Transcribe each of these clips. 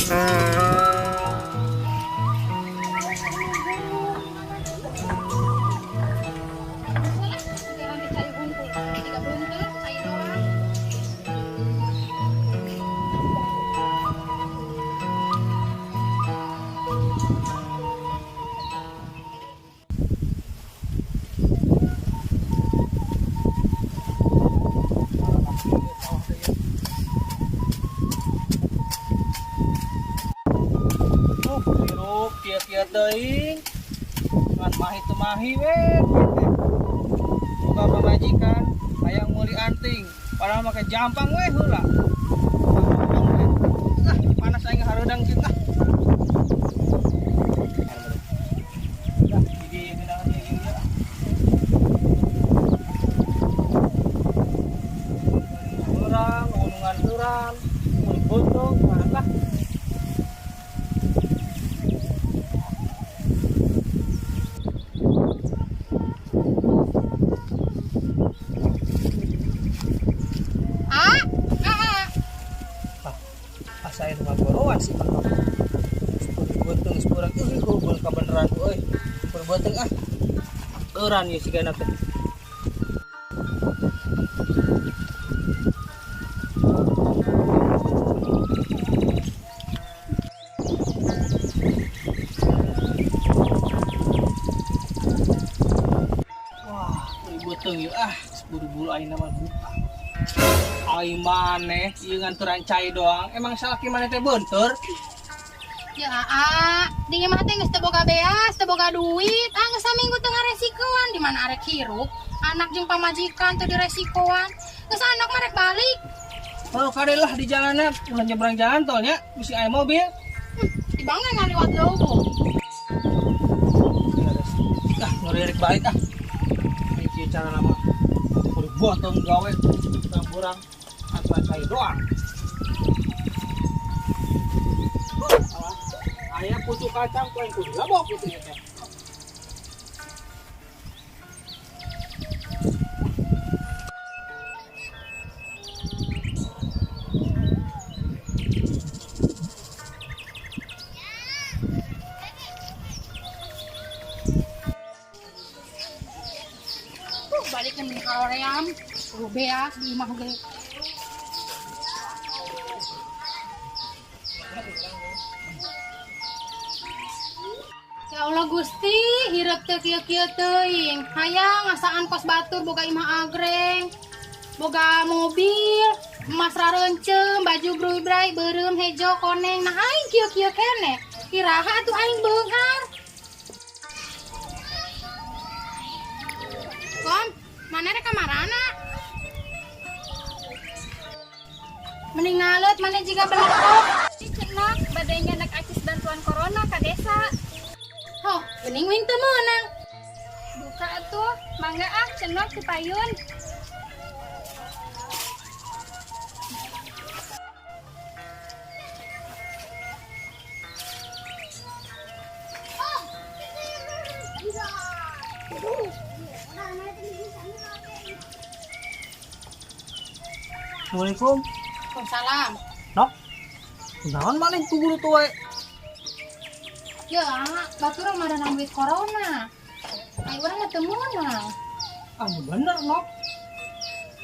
Oh, hirup kieu-kieu teuing. Ngan mahi teu mahi we. Boga pamajikan hayang meuli anting, padahal make jampang we heula. Ah, panas aing hareudang kieu ah. Dah, jadi genangan ieu ieu. Urang, gunungan urang, meuli beuteung, lah. Ah, ah, ah. Asa ieu ngagoroan sih Pak. Beuteung geus kurang euy heubeul kabeneran euy. Beuteung ah. Euran ieu sigana teh. Wah, euy beuteung ieu ah, buru-buru aing mah buka. Ai maneh ieu nganturan cai doang. Emang salaki maneh teh beunteur? Ya aa, di imah teh geus teu boga beas, teu boga duit, ah geus saminggu teu ngaresikoan, di mana arek hirup, anak jeung pamajikan teu diresikoan. Geus anak mah rek balik. Oh, kade lah di jalanan, ulah nyebrang jalan tolnya, bisi aya mobil. Di bangga ngaliwat leuweung. Ah, ngeri balik ah. Ini kieu cara nama. Kudu botong gawe kurang aturan cai doang. Aya pucuk kacang ku aing kudu labok kitu nya teh. Balik ke hoream, beas di imah ge. Ya Allah Gusti, hireup teu kieu-kieu teuing. Hayang ngasaan kos batur boga imah agreng, boga mobil, emas rareunceum, baju brui-brai, beureum hejo koneng. Nah aing kieu-kieu keneh. Iraha atuh aing beunghar. Kom, mana rek kamarana? Mending ngaleut mana jiga belekok. Cenah, bade nyanak acis bantuan corona ka desa. Hoh, geuning wing teu meunang. Duka atuh, mangga ah cenah ti payun. Assalamualaikum. Waalaikumsalam. Nok. Naon maneh ku guru tuh wae? Ya, batur mah ada duit corona. Ayo urang mah teu meunang. Ah, bener nok.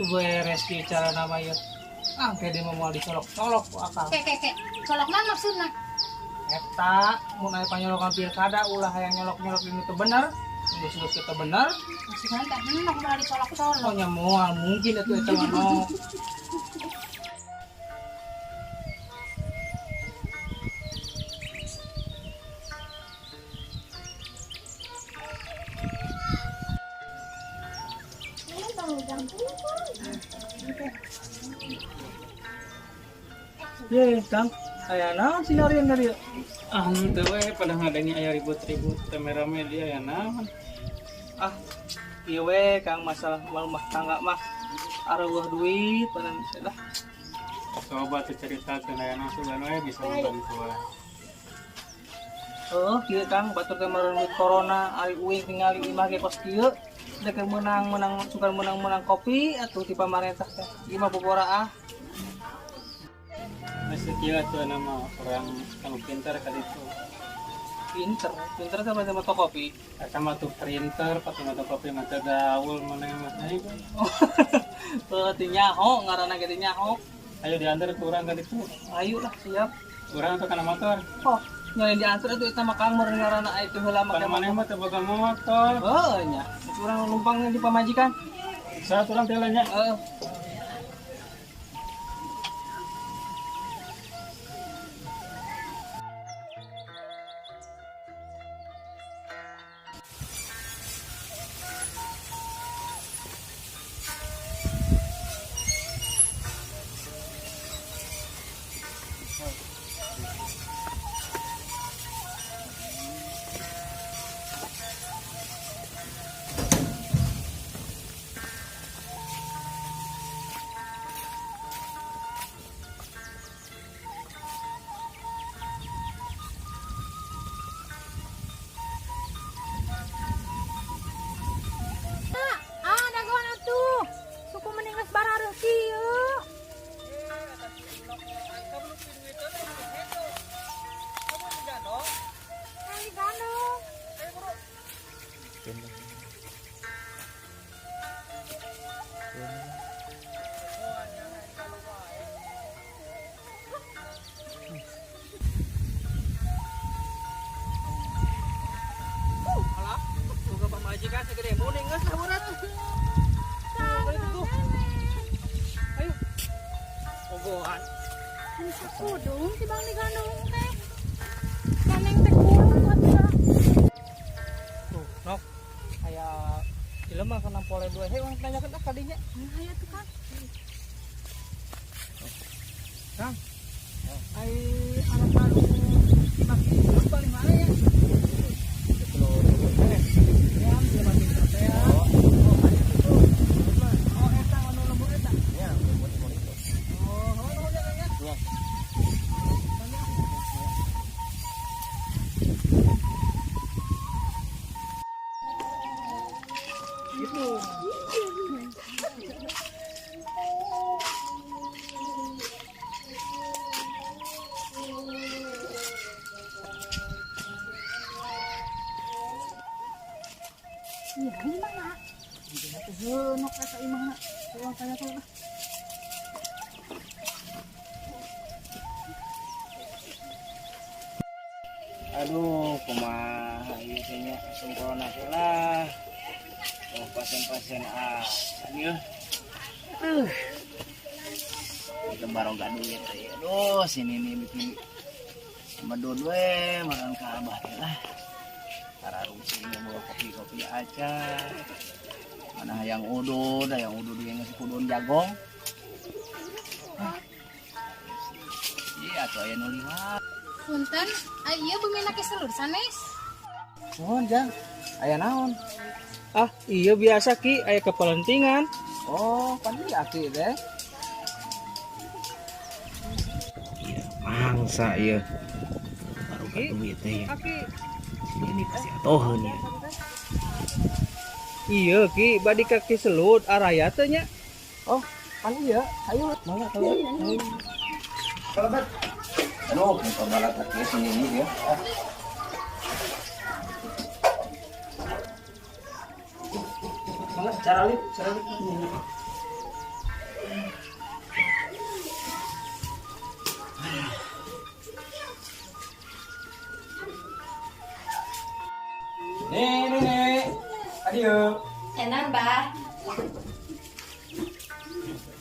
Tuh beres kieu cara nama ieu. Ah, kayak dia mau dicolok-colok ku akang. Ke ke ke. Colok naon maksudna? Eta, mun aya panyolokan pilkada ulah hayang nyolok-nyolok dinu teu bener. Geus-geus teu bener. Maksudna teh nok ulah dicolok-colok. Oh nya moal mungkin atuh eta mah nok. Ye, Kang. Aya naon sih narian dari? Ah, henteu we pada ngadenge aya ribut-ribut rame-rame dia aya naon. Ah, ieu we Kang masalah rumah tangga mah. Areueuh duit panan lah. Coba tuh ceritakeun aya naon sugan we bisa membantu. Heuh, kieu Kang batur teh meureun duit corona ari uing tingali imah ge kos kieu. Dek menang-menang sugan menang-menang kopi atuh ti pamarentah teh. Imah boboraah. Masih kieu atuh nama orang anu pintar ka ditu. Pinter, pinter sama sama toko kopi. Eta mah tuh printer, pati mah kopi mah teu gaul maneh mah. Tuh teu nyaho ngaranna ge teu nyaho. Ayo diantar ku urang ka ditu. Ayo lah siap. Urang tuh kana motor. Oh, nyalain diantar atuh eta mah Kang meureun ngaranna itu heula make maneh mah teu boga motor. Heuh nya. Urang numpang di pamajikan. Saat urang teh nya. Heeh. Kudung si Bang digandung teh. Ganeng teh kurung atuh. Tuh, Nok. Aya jelema kana pole dua. Hei, urang tanyakeun ah kadinya. Aya tuh Kang. Kang. Ai anak anu maki paling mana ya? Ya, jelema pinter teh. Oh, oh eta anu lembur eta. Nya, lembur itu. Oh, oh, ya, ya. Nya. Gitu. Iya, gimana? Heuh, nok eta imahna. Urang tanyakeun ah. Aduh, kumaha ieu teh nya asup corona teh lah. Oh, pasien-pasien ah, ieu. Itu baroga duit teh. Aduh, sini nih bikin medun we makan ka abah teh lah. Tararungsing bawa kopi-kopi aja. Mana hayang udud, hayang udud yang ngasih kudun jagong. Iya, atuh aya nu liwat. Punten, ieu bumi ki selur sanes. Nuhun, Jang. Aya naon? Ah, iya biasa Ki, aya kepelentingan. Oh, pan ieu aki teh. Iya, mangsa ieu. Baru duit teh. Aki. Ini kasih atoheun ya. Iya Ki, badi ka Ki Selut araya teh nya. Oh, pan ieu. Ayo, mangga kalau. Kalebet. Aduh, muka balat aki sini ini ya. Mangga cara lip, cara lip. Nih, nih, nih. Adio. Enak, Bah.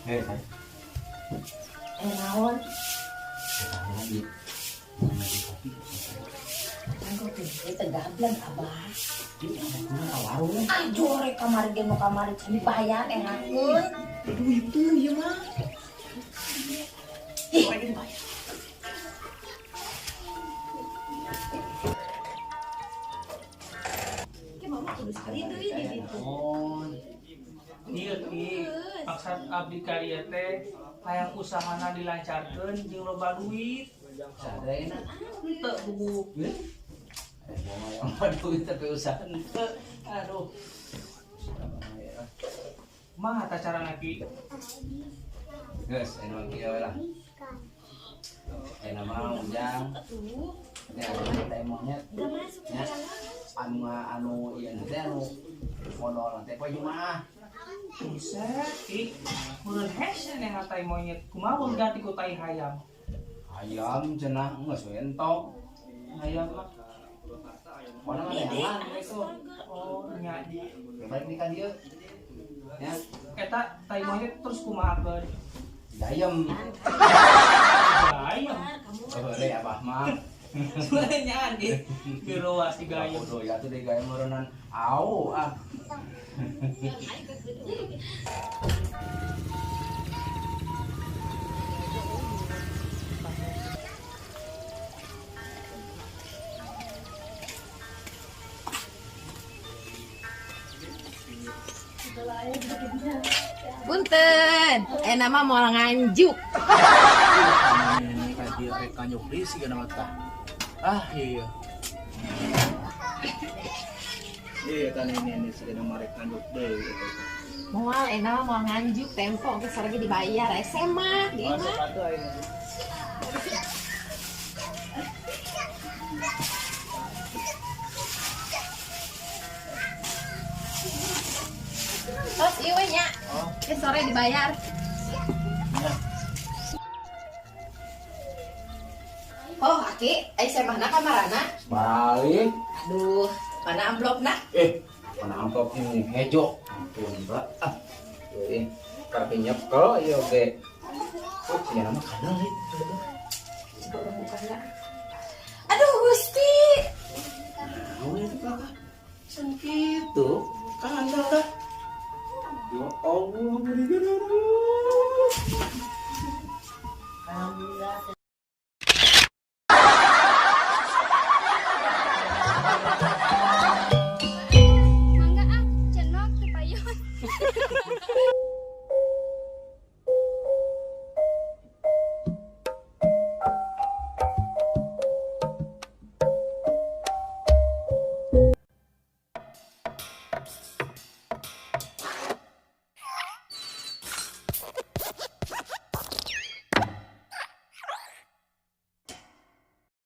Hei. Naon? Lagi. Lagi kopi. Kan kopi teh gablang, Abah. Warung. Ah, jore kamari ge nu kamari can dibayar enakeun. Duit tuh ieu mah. Ih, dibayar. Ki mama kudu sekali deui di ditu. Ieu Ki, maksud abdi ka dieu teh hayang usahana dilancarkeun jeung loba duit. Sadayana Henteu buku. Mau duit tapi usaha. Henteu. Aduh. Mah tah carana Ki? Geus, anu kieu we lah. Ayeuna mah ujang. Teh aya teh monyet. Nya anu anu ieu teh anu modal teh poe Jumaah. Buset, ih, meureun hese neng tai monyet. Kumaha mun ganti ku tai hayam? Hayam cenah geus we entok. Hayam mah. Mana mah neangan itu. Oh, nya. Balik di ka dieu. Ya, Eta tai monyet terus kumaha keun? gayem. Gayem. Heureuy abah mah. Nya di biroas di gayem. Kudu ya tuh di gayem meureunnan au ah. Punten, nama mau nganjuk. Ini ka dieu rek kanyuk deui sigana mah tah. Ah, iya. Iya kan ini sigana mah rek kanyuk deui eta. Moal enak mau nganjuk tempo geus lagi dibayar SMA di Masuk imah. atuh ayeuna. Terus ieu we nya. Geus sore dibayar. Oh, Aki, ai semahna ka marana? Balik. Aduh, mana amplopna? Mana amplop ini hejo. Ampun, Mbak. Ah. Euy, karep nyekel ieu ge. Oh, sia mah kadang ieu. Coba urang buka heula. Aduh, Gusti. Naon itu kakak? Sen kitu.